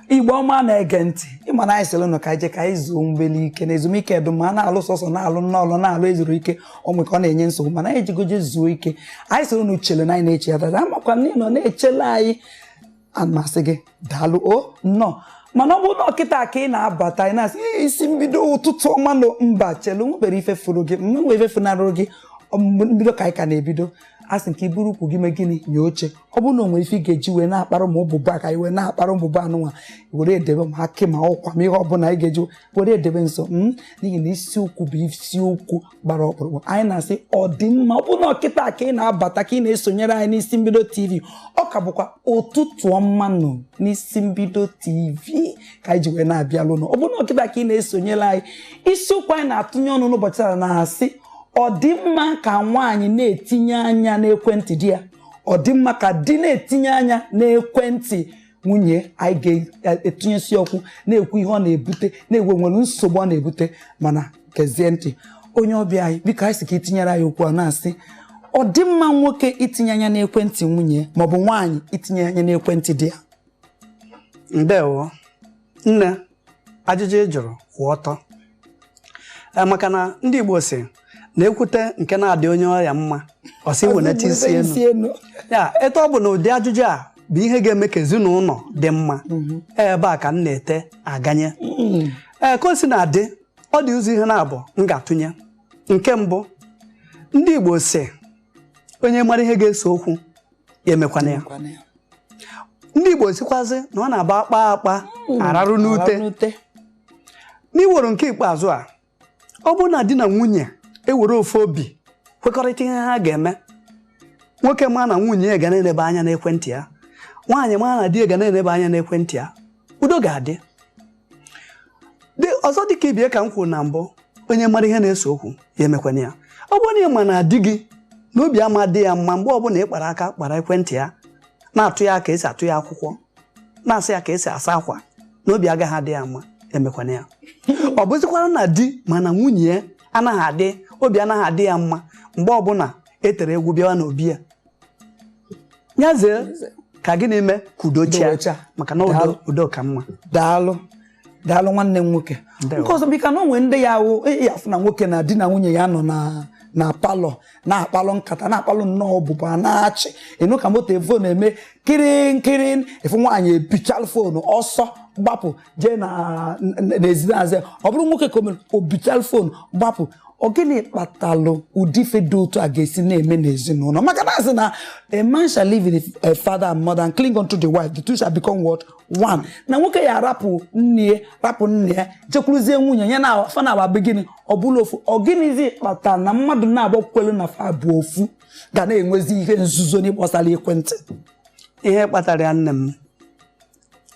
Igbo ọma na-ege ntị, ịma na anyị sịrị ụnụ ka anyị jee ka anyị zuo mgbeli ike na ezumike dum ma a na-alụ sọsọ na-alụ nnọọlụ na-alụ ezuru ike onwe ka ọ na-enye nsogbu, mana anyị ejigoje zuo ike. Anyị sịrị ụnụ chere na anyị na-eche ya dada, amakwa na ị nọ na-echele anyị. Amasị gị, daalụ o nnọọ. Mana ọ bụrụ na ọkịta ka ị na-abata, ị na-asị, "Ee, isi mbido, ụtụtụ ọma." Nọ mba, chelu, nwebere ife furu gị, nwe ife funarụrụ gị. Mbido ka anyị ka na-ebido. A sị nke iburu ukwu gị mee gịnị, nye oche. Ọ bụrụ na o nwere ife ị ga-eji wee na-akparụ ma ụbụba, ka anyị wee na-akparụ ụbụba anụnwa, were edebe ma akị ma ụkwa ma ihe ọbụla anyị ga-eji were edebe nso, n'ihi na isiokwu bụ isiokwu gbara ọkpụrụkpụ. Anyị na-asị ọ dị mma. Ọ bụrụ na ọkịta ka ị na-abata, ka ị na-esonyere anyị n'Isi Mbido TV, ọ ka bụkwa ụtụtụ ọma nọ n'Isi Mbido TV ka anyị ji wee na-abịalụ nụ. Ọ bụrụ na ọkịta ka ị na-esonyere anyị, isiokwu anyị na-atụnye ọnụ n'ụbọchị taa na-asị, ọ dị mma ka nwaanyị na-etinye anya n'ekwentị di ya? Ọ dị mma ka di na-etinye anya n'ekwentị nwunye? Anyị ga-etinyesi okwu na-ekwu ihe ọ na-ebute, na-ewe nwere nsogbu ọ na-ebute. Mana gezie ntị, onye ọbịa anyị, biko, anyị sị ka itinyere anyị okwu a na-asị, ọ dị mma nwoke itinye anya n'ekwentị nwunye, maọbụ nwaanyị itinye anya n'ekwentị di ya? Ndewo, nne. Ajụjụ ị jụrụ kwụ ọtọ. Ee, maka na ndị Igbo si na-ekwute nke na-adị onye ọrịa mma, ọ sị wenata isi elu. Elu. Ya etu ọ bụ na ụdị ajụjụ a bụ ihe ga-eme ka ezinụlọ dị mma, ebe a ka m na-ete aganye. Ee, ka o si na-adị, ọ dị ụzọ ihe na-abụ m ga-atụnye. Nke mbụ, ndị Igbo si onye mara ihe ga-ese okwu ya emekwana ya. Ndị Igbo sikwazi na ọ na-aba akpa akpa ararụ n'ute. N'ute. N'iwere nke ikpeazụ a, ọ bụrụ na di na nwunye ewere ofu obi kwekọrịta ihe ha ga-eme, nwoke ma na nwunye ya ga na-eleba anya n'ekwentị ya, nwaanyị ma na di ya ga na-eleba anya n'ekwentị ya, udo ga-adị. Dị ọzọ, dịka ibie ka m kwuru na mbụ, onye mara ihe na-ese okwu ya emekwana ya. Ọ bụrụ na ị ma na di gị na obi ama dị ya mma mgbe ọbụla ị kpara aka kpara ekwentị ya, na-atụ ya ka esi atụ ya akwụkwọ, na-asị ya ka esi asa akwa, na obi agaghị adị ya mma, emekwana ya. Ọ bụzikwara na di mana nwunye ya anaghị adị, obi anaghị adị ya mma mgbe ọbụla e tere egwu bịawa n'obi ya, ya zee ka gịnị mee ka udo chia. Udo chia. Maka na udo Daalụ. udo ka mma. Daalụ, daalụ, nwanne m nwoke. Ndewo. Nke ọzọ, bika na onwe ndị ya awụ ya afụ na nwoke na di na nwunye ya nọ na parlour na-akpalụ nkata, na-akpalụ nnọọ ọbụbụ, a na-achị ịnụ ka moto phone eme kiri nkiri, efu nwaanyị ebichalụ phone ọsọ gbapụ jee na n'ezi na-azị. Ọ bụrụ nwoke ka o mere, o bichalụ phone gbapụ. Ọ gịnị kpatalụ ụdị ife dị otu a ga-esi na-eme n'ezinụlọ? Maka na asị na a man shall live with a father and mother and cling unto the wife, the two shall become what? One. Na nwoke ya arapụ nne ya, rapụ nne ya, jekwuruzie nwunye ya, na fa na abụ gịnị? Ọ bụla ofu. Ọ gịnịzi kpatara na mmadụ na-agbakwelu na fa bụ ofu ga na-enwezi ihe nzuzo n'ịgbasara ekwentị? Ihe kpatara ya, nne m,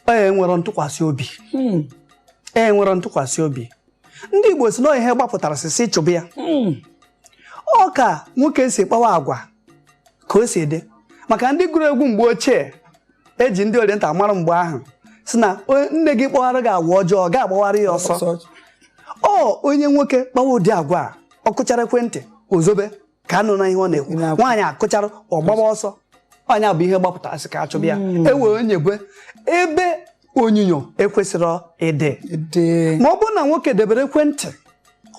e nwere ntụkwasị obi. E nwere ntụkwasị obi. Ndị Igbo si na ihe gbapụtara sisi chụbụ ya. Ọ ka nwoke si kpawa agwa ka o si dị, maka ndị gụrụ egwu mgbe ochie eji ndị oriental mara mgbe ahụ si na nne gị kpọghara gị agwa ọjọọ, ga-agbawara ya ọsọ. Ọ onye nwoke kpawa ụdị agwa a, ọ kụchara ekwentị ozobe ka anụ na ihe ọ na-ekwu. Na-ekwu. Nwaanyị akụchara, ọgbaba ọsọ. Ọnya bụ ihe gbapụtara sị ka achụbụ ya. E wee onyegwe ebe onyinyo ekwesịrị ịdị. Dị. Ma ọ bụrụ na nwoke debere ekwentị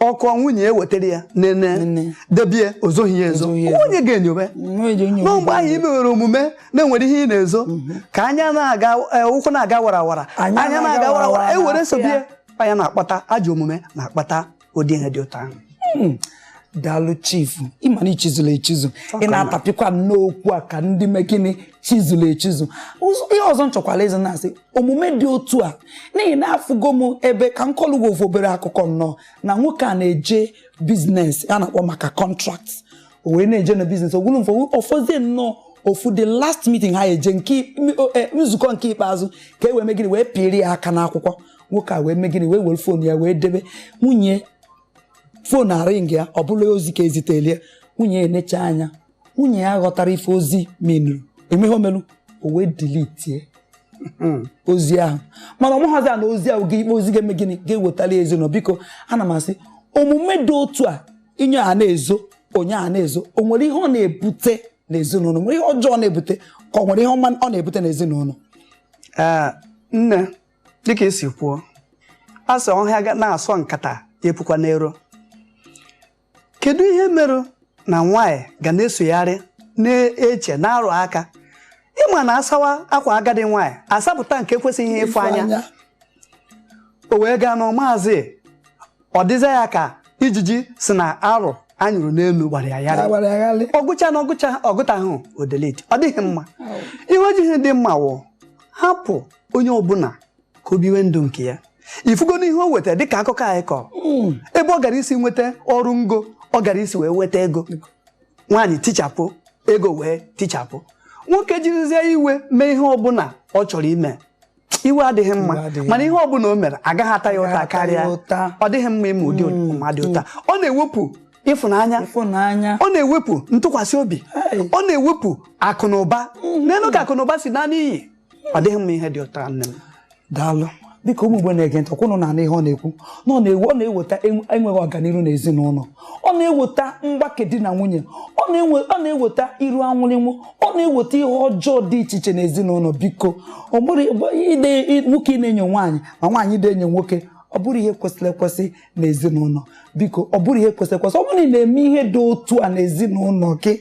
ọkụ, nwunye ya ewetara ya nene, Nene. debie, ozoghị ya ezo. Ezoghị ya ezo. Nwunye ga-enyobe nọ mgbe ahụ i mewere omume na-enwere ihe ị na-ezo, ka anya na-aga ụkwụ na-aga warawara, Anya anya na-aga na-aga warawara, warawara e were na-afụ sobie ya. anya na-akpata ajọ omume, na-akpata ụdị ihe dị otu ahụ. Daalụ, chief. Ịma na ichizụlụ echizu, ị na-atapịkwa nnọọ okwu a ka ndị mee gịnị, chizụlụ echizu. Ihe ọzọ m chọkwara ịzụ na-asị, omume dị otu a, n'ihi na afụgo m ebe ka m kọlụ gị ofu obere akụkọ nnọọ, na nwoke a na-eje business a na-akpọ maka contract. O wee na-eje na business ogwulu mfọ ọfọzie nnọọ ofu the last meeting ha eje nke nzukọ nke ikpeazụ ka e wee mee gịnị, wee pịrị ya aka n'akwụkwọ. Nwoke a wee mee gịnị, wee were phone ya wee debe. Nwunye phone aring ya, ọ bụla ozi ka ezitelie. Nwunye ya enecha anya, nwunye ya ghọtara ife ozi menuru emeghe omelu, o wee deletie ozi ahụ. Mana ọ maghọzi na ozi ahụ ga-ikpe ozi ga-eme gịnị, ga-ewetara ya ezinụlọ. Biko, ana m asị, omume dị otu a, inye a na-ezo, onye a na-ezo, o nwere ihe ọ na-ebute n'ezinụlọ? Nwere ihe ọjọọ na-ebute, ka ọ nwere ihe ọma ọ na-ebute n'ezinụlọ? Ee, nne. Dịka esi kwuo, a sị ọhịa na-asọ nkata ya epukwa n'ero. Kedu ihe mere na nwaanyị ga na-esogharị, na-eche, na-arụ aka ịma na asawa akwa agadi nwaanyị asapụta nke ekwesịghị ịfụ anya, o wee gaa na maazị ọ dịza ya ka ijiji si na arụ anyụrụ n'elu gbara ya yarị. Agbara ya ghalị. Ọgụcha na ọgụcha ọgụtahụ, o delete. Ọ dịghị mma. Ihe o jighị dị mma wụ hapụ onye ọbụla ka o biwe ndụ nke ya. Ifugo n'ihe o wetara dịka akụkọ anyị kọrọ, ebe ọ gara isi nweta ọrụ ngo, ọ gara isi wee nweta ego, nwaanyị tichapụ ego wee tichapụ. Nwoke jirizie iwe mee ihe ọbụla ọ chọrọ ime. Iwe adịghị mma. Iwe adịghị. Mana ihe ọbụla o mere, agaghị ata ya ụta. Agaghị ata ya karịa. ụta. Ọ dịghị mma ime ụdị mmadụ ụta. Ọ na-ewepụ ịfụnanya. Ịfụnanya. Ọ na-ewepụ ntụkwasị obi. Hey. Ọ na-ewepụ akụ na ụba n'elu ka akụ na ụba si na n'iyi. Ọ dịghị mma ihe dị ụta, nne m. Daalụ. Biko, ụmụ Igbo na-ege ntị, ọkwụnụ na-anụ ihe ọ na-ekwu na ọ na-eweta enweghị ọganihu n'ezinụlọ, ọ na-eweta mgbake di na nwunye, ọ na-eweta iru anwụrịnwụ, ọ na-eweta ihe ọjọọ dị iche iche n'ezinụlọ. Biko, ọ bụrụ nwoke ị na-enyo nwaanyị, ma nwaanyị dị enyo nwoke, ọ bụrụ ihe kwesịrị ekwesị n'ezinụlọ. Biko, ọ bụrụ ihe kwesịrị ekwesị, ọ bụrụ na ị na-eme ihe dị otu a n'ezinụlọ gị,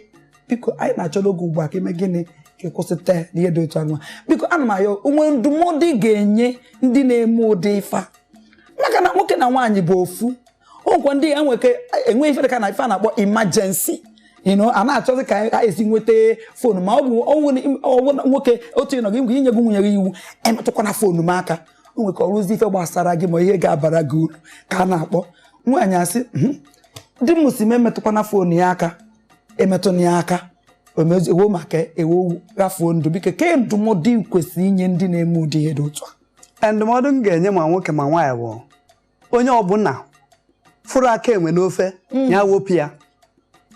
biko, anyị na-achọ n'oge ugbu a ka ime gịnị? Ka ị kwụsịta n'ihe dị otu ahụ. Biko, ana m ayọ onwe ndụmọdụ ị ga-enye ndị na-eme ụdị ife a, maka na nwoke na nwaanyị bụ ofu. Okwa ndị enweke enwe ife dị ka na ife a na-akpọ emergency, a na-achọzi ka a esi nweta phone, ma ọ bụ ọwụ na nwoke otu ịnọ gị inye gị nwunye gị iwu, emetụkwana phone m aka. O nwere ka ọrụzi ife gbasara gị ma ihe ga-abara gị uru ka a na-akpọ. Nwaanyị asị, "Di m si m emetụkwana phone ya aka," emetụna ya aka, ewo maka ewo ghafuo ndụ. Biko, ke ndụmọdụ ị kwesịrị inye ndị na-eme ụdị ihe dị otu a? Ndụmọdụ m ga-enye ma nwoke ma nwaanyị bụ, onye ọbụla fụrụ aka enwe n'ofe, ya wepụ ya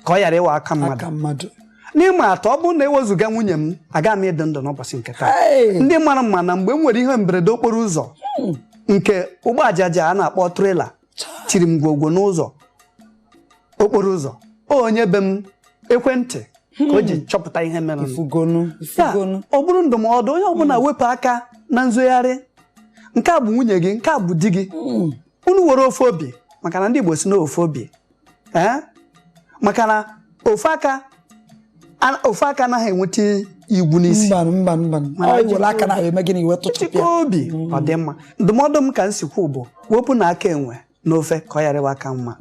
ka ọ ghara ịwa aka mmadụ. Aka mmadụ. N'ịma atụ, ọ bụrụ na ewezụga nwunye m, agaghị m ịdị ndụ n'ụbọchị nke taa. Hey! Ndị mara mma na mgbe m nwere ihe mberede okporo ụzọ nke ụgbọ ajaja a na-akpọ trailer tiri m gwogwo n'ụzọ okporo ụzọ, onye be m ekwentị ka o ji chọpụta ihe mere. Ifugonu. Ya, Ifugonu. ọ bụrụ ndụmọdụ, onye ọbụla wepụ aka na nzogharị. Nke a bụ nwunye gị, nke a bụ di gị. Unu were ofe obi, maka na ndị Igbo si na ofe obi, ee, maka na ofe aka anaghị enweta igwu n'isi. Mba, mba, mba. Mana Ọ iwere aka na eme gịnị? Iwe tụchapụ chịkọ ya. Obi ọ dị mma. Ndụmọdụ m ka m si kwu bụ, wepụ na aka enwe n'ofe ka ọ ghara ịwa aka mma,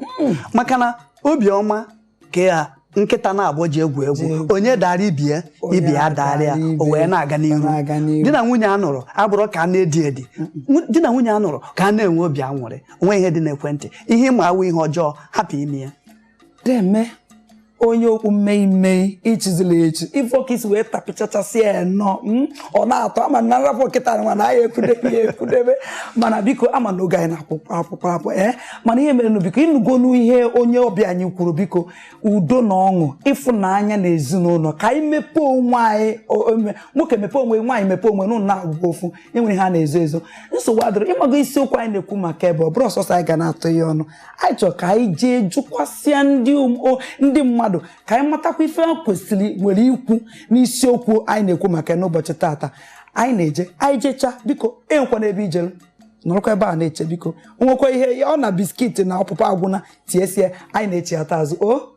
maka na obiọma ka ya nkịta na-abụ ji egwu egwu, onye dara ibie, Onye ibe ya dara ya, o wee na-aga n'ihu. Na-aga n'ihu. Di na nwunye a nụrụ abụrụ ka a na-edi edi. Di na nwunye a nụrụ ka a na-enwe obi aṅụrị. Onwe ihe dị n'ekwentị, ihe ịma awụ ihe ọjọọ, hapụ ime ya. Deme onye okwu mmei mmei ichizila echi ife ọka isi wee tapịchachasị ya nnọọ, ọ na-atọ ama na nrapụ nkịta nwa na anyị ekwudebe ya ekwudebe. Mana biko, ama na oge anyị na-akwụkwọ akwụkwọ apụ, ee, mana ihe mere nụ, biko, ịnụgonu ihe onye ọbịa anyị kwuru. Biko, udo na ọṅụ, ịfụnanya na ezinụlọ, ka anyị mepee onwe anyị. Nwoke mepee onwe, nwaanyị mepee onwe, n'ụlọ na-agwụ ofu, enwere ihe a na-ezo ezo, nsogbu adịrị. Ịmago isiokwu anyị na-ekwu maka ebe ọ bụrụ ọsọsọ anyị ga na-atụ ya ọnụ, anyị chọrọ ka anyị jee jụkwasịa ndị mmadụ ka anyị matakwa ife ha kwesịrị nwere ikwu n'isiokwu anyị na-ekwu maka ya n'ụbọchị taata. Anyị na-eje, anyị jechaa, biko, enwekwana ebe ijelu, nọrọkwa ebe a na-eche. Biko, nwekwa ihe ọ na biscuit na ọpụpụ agwụna tiesie. Anyị na-echi ata azụ o.